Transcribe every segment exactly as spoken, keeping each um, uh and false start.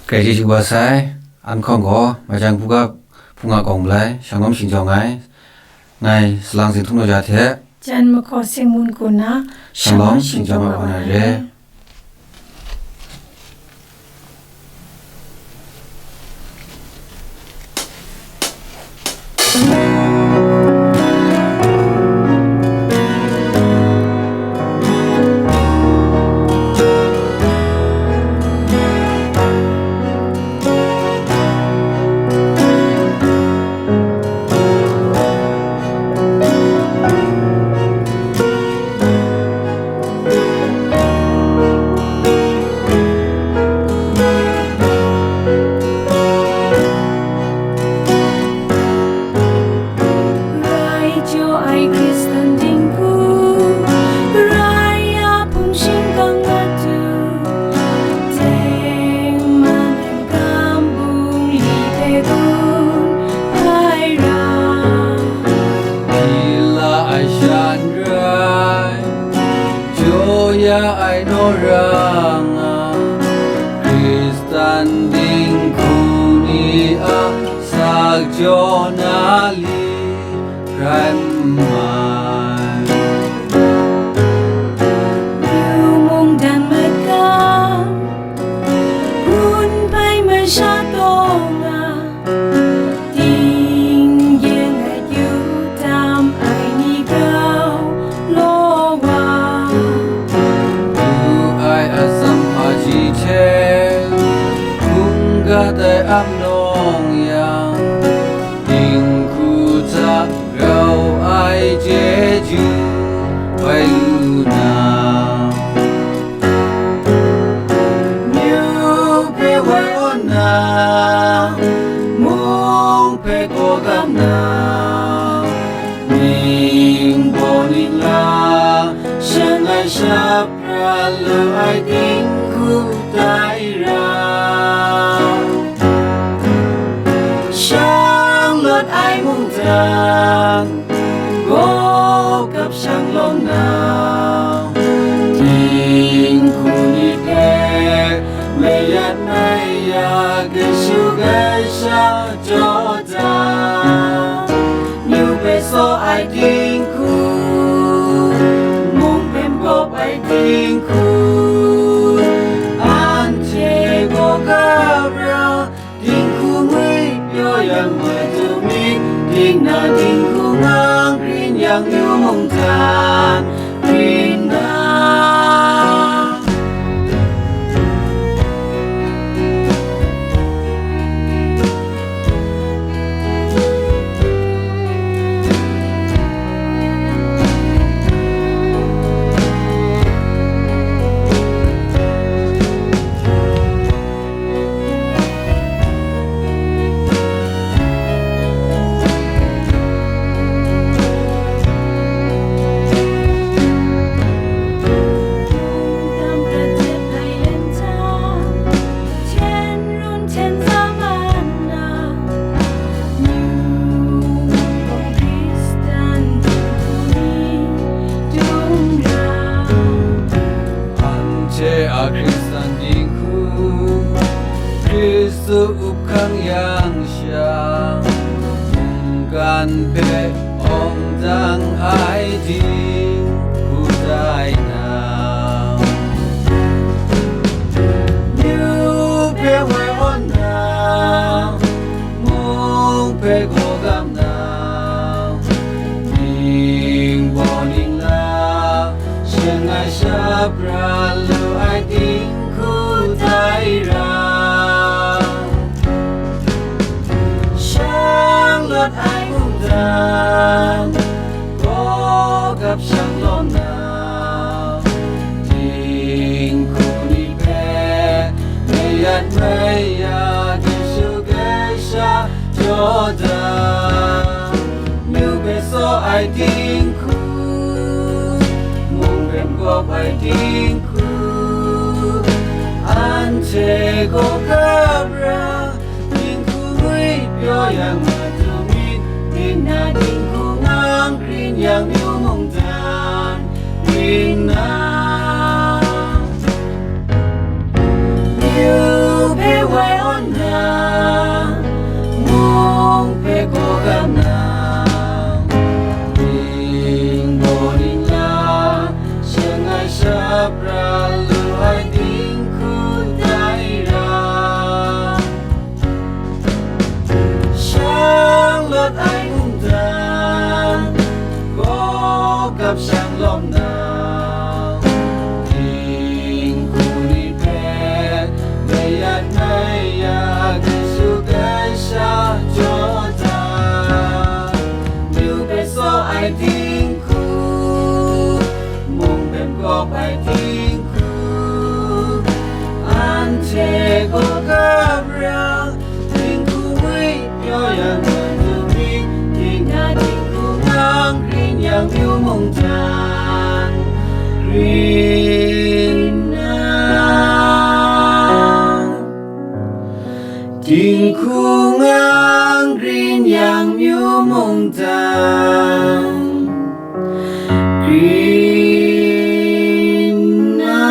Grai chyeju wa sai, an hkawng gaw, Maijan Buga Hpung a kawng malai, shanglawm shingjawng ai, ngai, Salang Zinhtung Naw Ja hte, Jan Mahkaw Singmun Kun a shanglawm shanglawm shingjawng shingjawng ai wa na ai re. Rai jaw ai Hkristan dinghku, rai a hpung shingkang matu, tengman ai gam bungli hpe gun hpai ra. Pila ai shan rai, jaw ya ai naw ra nga, Hkristan dinghku ni a sak jaw na li rai mai. Yu mungdan magam, gun hpai masha taw nga, ting yeng ai yu tam ai ni grau law wa. Lu ai atsam hpaji hte, hkungga tai ap nawng yang, dinghku hta grau ai chyeju bai lu na, myu hpe woi awn na, mung hpe gaw gam na, ning baw ning la, shangai shap ra lu ai dinghku tai ra. Shang lawt ai mungdan, gaw gap shang lawm na, dinghku ni hpe mayat maya, gaishu gaisha jaw da, myu hpe saw ai dinghku, mung hpe gawp ai dinghku, anhte gaw gap ra, dinghku ngwi pyaw yang matu myit, ding na dinghku ngang grin yang yu mungdan grin na. Anhte a Hkristan dinghku, Hkristu up hkang yang sha, mungkan hpe awng dang ai dinghku tai na, myu hpe woi awn na, mung hpe gaw gam na, ning baw ning la, shangai shap ra lu ai dinghku tai ra. Shang lawt ai mungdan, gaw gap shang lawm na, dinghku ni hpe mayat maya, gaishu gaisha jaw da, myu hpe saw ai dinghku, mung hpe gawp ai dinghku, anhte gaw gap ra, dinghku ngwi pyaw yang matu myit, myit na dinghku ngang grin yang myu mungdan grin na, myu hpe woi Pra lu ai dinghku tai ra, shang lawt ai mungdan, gaw gap shang lawm na, dinghku ni hpe mayat maya, Yesu kasha jaw da, myu hpe saw ai dinghku, mung hpe kawp ai dinghku, anhte gaw gap ra, dinghku ngwi pyaw yang, dinghku ngwi, dinghku na dinghku ngang grin yang myu mungdan, grin na. Dinghku ngang grin yang myu mungdan, grin na.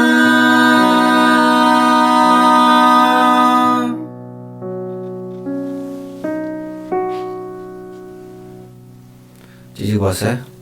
Chyeju kaba sai.